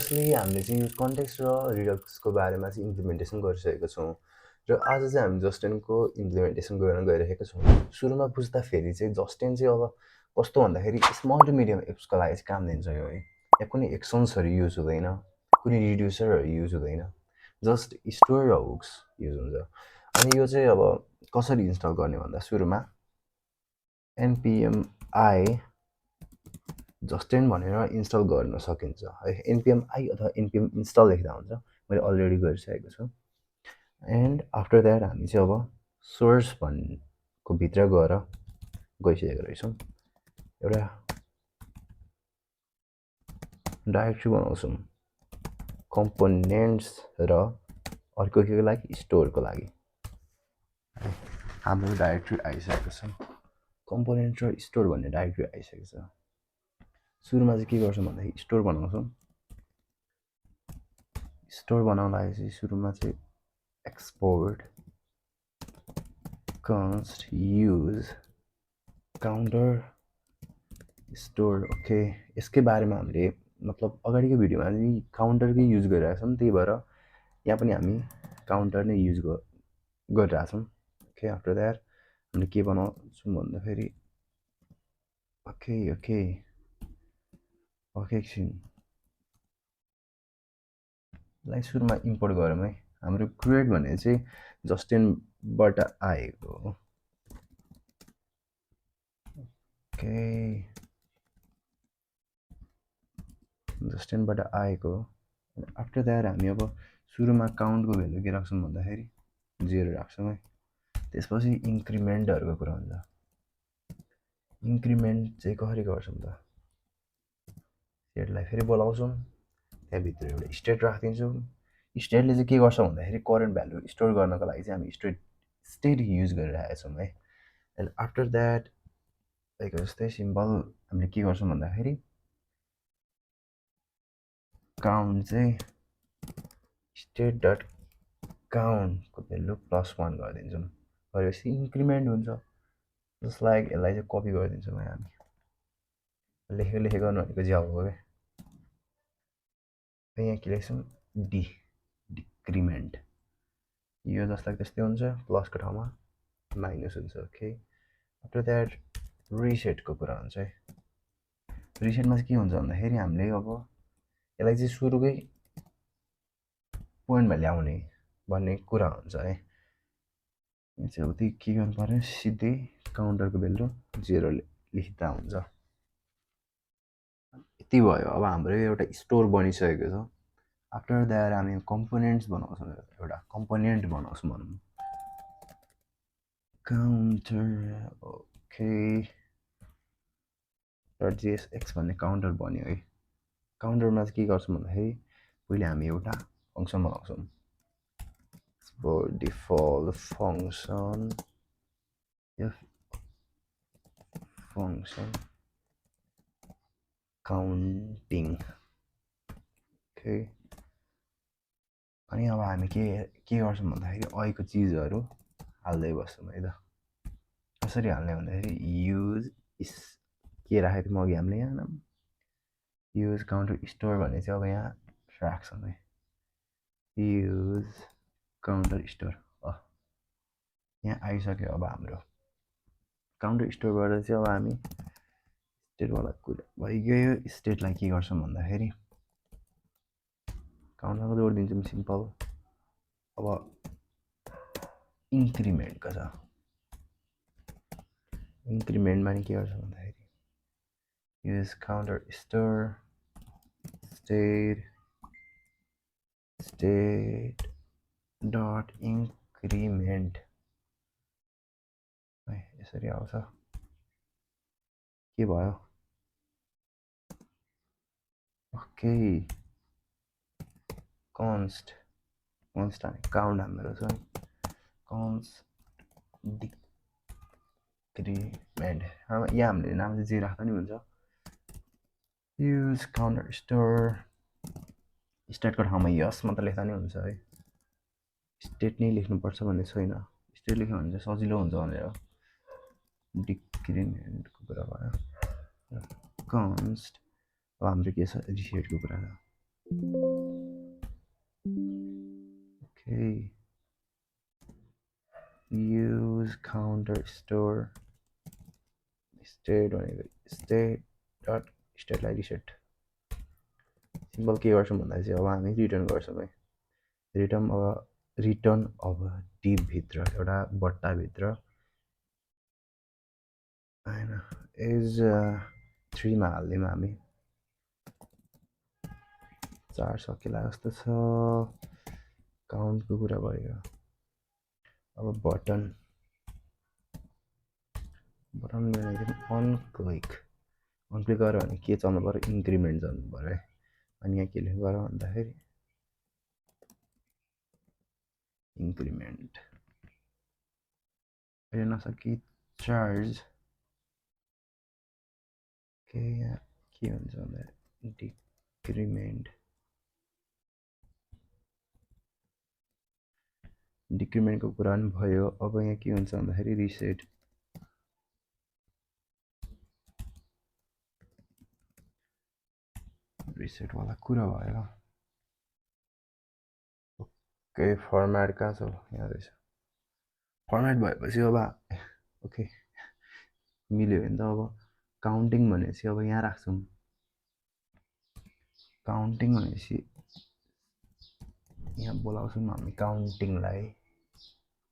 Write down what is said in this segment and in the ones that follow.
Previously हामीले चाहिँ यो कन्टेक्स्ट र रिडक्सको बारेमा चाहिँ इम्प्लिमेन्टेसन गरिसकेको छौँ र आज चाहिँ हामी जस्टिनको इम्प्लिमेन्टेसन गर्न गइरहेको छौँ। सुरुमा बुझ्दाखेरि चाहिँ जस्टिन चाहिँ अब कस्तो भन्दाखेरि स्मल टु मिडियम एप्सको लागि चाहिँ काम दिन्छ यो है। यहाँ कुनै एक्सन्सहरू युज हुँदैन, कुनै रिड्युसरहरू युज हुँदैन, जस्ट स्टोर र हुक्स युज हुन्छ। अनि यो चाहिँ अब कसरी इन्स्टल गर्ने भन्दा सुरुमा npm i जस्टिन भनेर इन्स्टल गर्न सकिन्छ है। npm i अथवा npm इन्स्टल लेख्दा हुन्छ, मैले अलरेडी गरिसकेको छु। एन्ड आफ्टर द्याट हामी चाहिँ अब सोर्स भन्नेको भित्र गइसकेको रहेछौँ। एउटा डाइरेक्टरी बनाउँछौँ कम्पोनेन्ट्स र अर्को केको लागि स्टोरको लागि। हाम्रो डाइरेक्टरी आइसकेको छ, कम्पोनेन्ट र स्टोर भन्ने डाइरेक्टरी आइसकेको छ। सुरुमा चाहिँ के गर्छौँ भन्दाखेरि स्टोर बनाउँछौँ। स्टोर बनाउनलाई चाहिँ सुरुमा चाहिँ export const use counter store. Okay, यसकै बारेमा हामीले मतलब अगाडिको भिडियोमा चाहिँ काउन्टरकै युज गरिरहेको छौँ, त्यही भएर यहाँ पनि हामी काउन्टर नै युज गरिरहेको छौँ। ओके, आफ्टर द्याट हामीले के बनाउँछौँ भन्दाखेरि ओके ओके ओके एकछिनलाई सुरुमा इम्पोर्ट गरौँ है। हाम्रो क्रिएट भन्ने चाहिँ जस्टिनबाट आएको हो। ओके, जस्टिनबाट आएको हो। आफ्टर द्याट हामी अब सुरुमा काउन्टको भेल्यु के राख्छौँ भन्दाखेरि 0 राख्छौँ है। त्यसपछि इन्क्रिमेन्टहरूको कुरा हुन्छ। इन्क्रिमेन्ट चाहिँ कसरी गर्छौँ त, स्टेटलाई फेरि बोलाउँछौँ, त्यहाँभित्र एउटा स्टेट राखिदिन्छौँ। स्टेटले चाहिँ के गर्छ भन्दाखेरि करेन्ट भ्यालु स्टोर गर्नको लागि चाहिँ हामी स्टेट युज गरिरहेका छौँ है। एन्ड आफ्टर द्याट लाइक जस्तै सिम्पल हामीले के गर्छौँ भन्दाखेरि काउन्ट चाहिँ स्टेट डट काउन्टको भेल्यु +1 गरिदिन्छौँ। गरेपछि इन्क्रिमेन्ट हुन्छ। जस्ट लाइक यसलाई चाहिँ कपी गरिदिन्छौँ है हामी। लेखेको भनेको ज्याउ हो क्या। यहाँ के लेख्छौँ डिक्रिमेन्ट। यो जसलाई त्यस्तै हुन्छ, प्लसको ठाउँमा माइनस हुन्छ। ओके, आफ्टर द्याट रिसेटको कुरा हुन्छ है। रिसेटमा चाहिँ के हुन्छ भन्दाखेरि हामीले अब यसलाई चाहिँ सुरुकै पोइन्टमा ल्याउने भन्ने कुरा हुन्छ है। यो चाहिँ अब के गर्नु पर्यो, सिधै काउन्टरको भेल्यु 0 लेख्दा हुन्छ। यति भयो। अब हाम्रो एउटा स्टोर बनिसकेको छ। आफ्टर द्याट हामी कम्पोनेन्ट्स बनाउँछौँ, एउटा कम्पोनेन्ट बनाउँछौँ भनौँ काउन्टर। ओके, .jsx भन्ने काउन्टर बन्यो है। काउन्टरमा चाहिँ के गर्छौँ भन्दाखेरि पहिले हामी एउटा फङ्सन बनाउँछौँ, default function function counting. Okay, अनि अब हामी के गर्छौँ भन्दाखेरि अहिलेको चिजहरू हाल्दै बस्छौँ है त। कसरी हाल्ने भन्दाखेरि युज के राखेको थियौँ अघि हामीले यहाँ नाम युज काउन्टर स्टोर भन्ने चाहिँ अब यहाँ राख्छौँ है। युज काउन्टर स्टोर यहाँ आइसक्यो। अब हाम्रो काउन्टर स्टोरबाट चाहिँ अब हामी स्टेटवाला कुरा भइगयो। स्टेटलाई के गर्छौँ भन्दाखेरि काउन्टरमा जोडिदिन्छौँ सिम्पल। अब इन्क्रिमेन्टको छ, इन्क्रिमेन्टमा नि के गर्छ भन्दाखेरि use counter store state dot increment है। यसरी आउँछ। के भयो? ओके, कन्स्ट काउन्ट हाम्रो छ, कन्स्ट डिक्रिमेन्ट। यहाँ हामीले नाम चाहिँ जे राख्दा नि हुन्छ। युज काउन्टर स्टोर स्टेटको ठाउँमा यस मात्र लेख्दा नि हुन्छ है। स्टेट नै लेख्नुपर्छ भन्ने छैन, स्टेट लेख्यो भने चाहिँ सजिलो हुन्छ भनेर डिक्रिमेन्टको कुरा भयो। कन्स्ट अब हाम्रो के छ, रिसेटको कुरा छ। काउन्टर स्टोर स्टेट भनेको स्टेट डट स्टेटलाई रिसेट सिम्पल के गर्छौँ भन्दा चाहिँ अब हामी रिटर्न गर्छौँ है रिटर्न अब डिपभित्र एउटा बट्टाभित्र होइन एज 3 मा हालिदिउँ हामी 4 सकिला जस्तो छ काउन्टको कुरा भयो अब बटन भनेको अनक्लिक गरेर भने के चल्नु पऱ्यो इन्क्रिमेन्ट चल्नु पऱ्यो है अनि यहाँ के लेख्नु पऱ्यो भन्दाखेरि इन्क्रिमेन्ट अहिले नसकी चार्ज के यहाँ के हुन्छ भन्दा डिक्रिमेन्टको कुरा पनि भयो अब यहाँ के हुन्छ भन्दाखेरि रिसेटवाला कुरा भयो ओके फर्मेट कहाँ छ यहाँ रहेछ फर्मेट भएपछि अब ओके मिल्यो भने त अब काउन्टिङ भनेपछि अब यहाँ राख्छौँ काउन्टिङ भनेपछि यहाँ बोलाउँछौँ हामी काउन्टिङलाई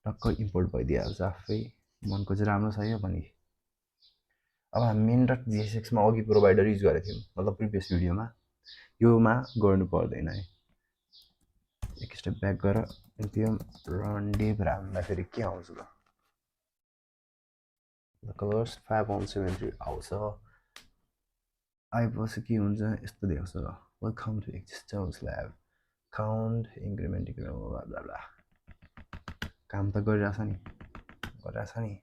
टक्क इम्पोर्ट भइदिइहाल्छ आफै मनको चाहिँ राम्रो छ यो पनि अब हामी main.jsxमा अघि प्रोभाइडर युज गरेको थियौँ मतलब प्रिभियस भिडियोमा योमा गर्नु पर्दैन है एक स्टेप ब्याक गरेर npm run dev राख्दाखेरि के आउँछ त कलर्स 5173 आउँछ आएपछि के हुन्छ यस्तो देखाउँछ welcome to existers lab count increment blah blah काम त गरिरहेछ नि